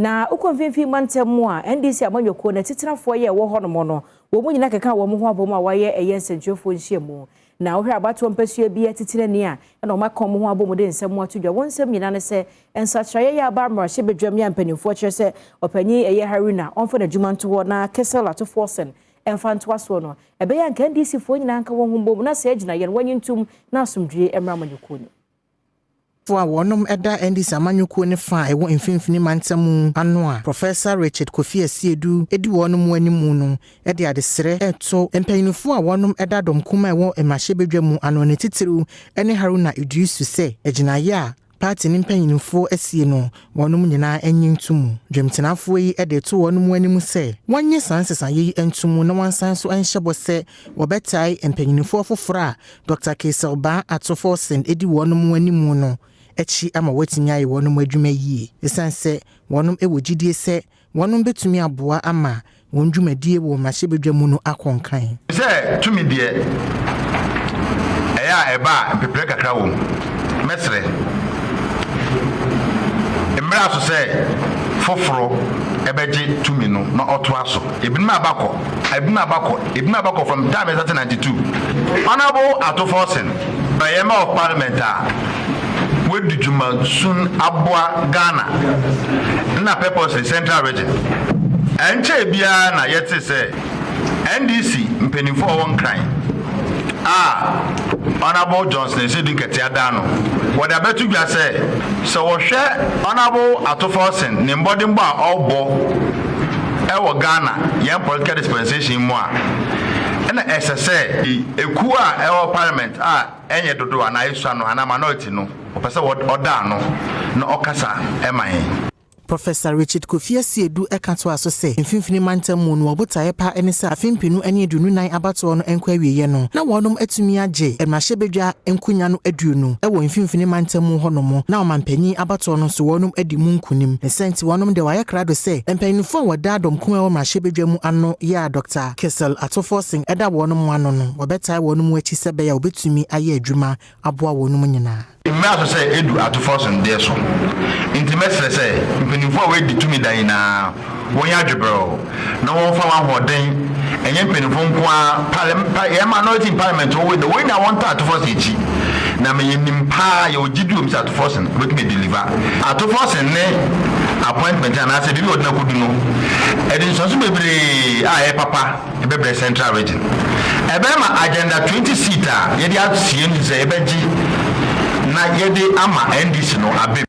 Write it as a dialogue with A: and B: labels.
A: Na wokɔ Mfimfini Mantam mu a, NDC amanyɔkuo no atitenafoɔ yɛ ɛwɔ hɔnom no, wɔn mu nyinaa keka wɔn ho abom a wɔayɛ ɛyɛ nsɛntwerɛfoɔ nhyiamu. Na wohwɛ abatoɔ mpasua bi atitenani a, ɛna wɔn aka wɔn ho abom de nsɛm ato dwa. Wɔn nsɛm nyinaa ne sɛ nsakyerɛeɛ yɛ aba mmarahyɛbadwam yɛ mpanimfoɔ kyerɛ sɛ ɔpanyin ɛyɛ Haruna ɔmfa n'adwuma nto hɔ na Cassiel Ato Forson ɛmfa ntoa soɔ no, ɛbɛyɛ anka NDC foɔ nyinaa nka wɔn ho bom na sɛ agyina yɛn wɔnyi ntom na asomdwie mmra amanyɔkuo no.
B: Fo a wɔnom da NDC amanyɔkuo ne fa a ɛwɔ Mfimfini Mantam ano a Professor Richard Kofi Asiedu di wɔnom anim no de adesrɛ reto mpanyinfoɔ a wɔnom da dɔm kuma a ɛwɔ mmarahyɛbadwa mu ano, ne titiriw ne Haruna Iddrisu, sɛ agyinaeɛ a party ne mpanyinfoɔ asie no, wɔnom nyinaa anyi nto mu. Dwamtenafoɔ yi de to wɔnom anim sɛ wɔnyɛ saa nsesaeɛ yi nto mu na wɔnsan so nhyɛ bɔ sɛ wɔbɛtae mpanyinfoɔ foforɔ a Dr. Cassiel Baah Ato Forson di wɔnom anim no akyi ama wɔatumi ayɛ wɔnom adwuma yie, ɛsiane sɛ wɔnom wɔ gyidie sɛ wɔnom bɛtumi aboa ama wɔn dwumadie wɔ mmarahyɛbadwa mu no akɔ nkan.
C: Sɛ tumi deɛ, ɛyɛ a ɛba a mpepere kakra wɔ mu. Mɛsrɛ, mmerɛ aso sɛ foforɔ ɛbɛgye tumi no na ɔtoa so. Ebinom abakɔ, ebinom abakɔ, ebinom abakɔ from time ɛsɛ 92. Honourable Ato Forson ɔyɛ Member of Parliament a wadi dwuma sun aboa Ghana na purposely Central Region. Ɛnkyɛn biara na yɛte sɛ NDC mpanimfoɔ a wɔwɔ Nkran a Honourable Johnson Asiedu Nketia da no, wɔde abɛto dwa sɛ wɔhwɛ Honourable Ato Forson ne mbɔdenbɔ a ɔrebɔ ɛwɔ Ghana yɛn political dispensation mu a, ɛna ɛsɛ sɛ ekuo a ɛwɔ Parliament a ɛnyɛ dodo anaa esua no anaa minority no, ɔpɛ sɛ ɔda ano na ɔkasa ɛma yɛn.
B: Professor Richard Kofi Asiedu ɛka toa so sɛ Mfimfini Mantam mu no, wɔbotaeɛ pa ne sɛ afe 2024 abatoɔ no nkɔ awieeɛ no na wɔnom atumi agye mmarahyɛbadwa nkonya no 20 ɛwɔ Mfimfini Mantam mu hɔnom, na ɔmanpanyin abatoɔ no nso wɔnom adi mu nkonim. Ne sɛ nti wɔnom deɛ, wɔayɛ krado sɛ mpanyinfoɔ a wɔda dɔm kuma wɔ mmarahyɛbadwa mu ano yɛ a Dr. Cassiel Ato Forson ɛda wɔnom ano no, wɔbɛtae wɔnom akyi sɛ bɛyɛ a wɔbɛtumi ayɛ adwuma aboa wɔnom nyinaa.
C: Mmerɛ so sɛ edu Ato Forson deɛ so, nti mɛsrɛ sɛ mpanimfoɔ a wɔadi tumi da nyinaa wɔnyɛ adwebrɛw na wɔmfa wɔn ahoɔden. Ɛnyɛ mpanimfoɔ nko ara, parliament yɛn minority in Parliament wɔ de wɔn nyinaa wɔn ta Ato Forson akyi, na mɛ yɛnim paa, yɛwɔ gyidi wɔ mu sɛ Ato Forson wɔbɛtumi deliver. Ato Forson ne appointment anaasɛ biribi a wɔde no akɔdu no, ɛde nsonso bebree a ɛyɛ papa ɛbɛbrɛ Central Region. Ɛbɛyɛ ma Agenda 20 seat a yɛde asie no sɛ yɛbɛgye na yɛde ama NDC no abɛ.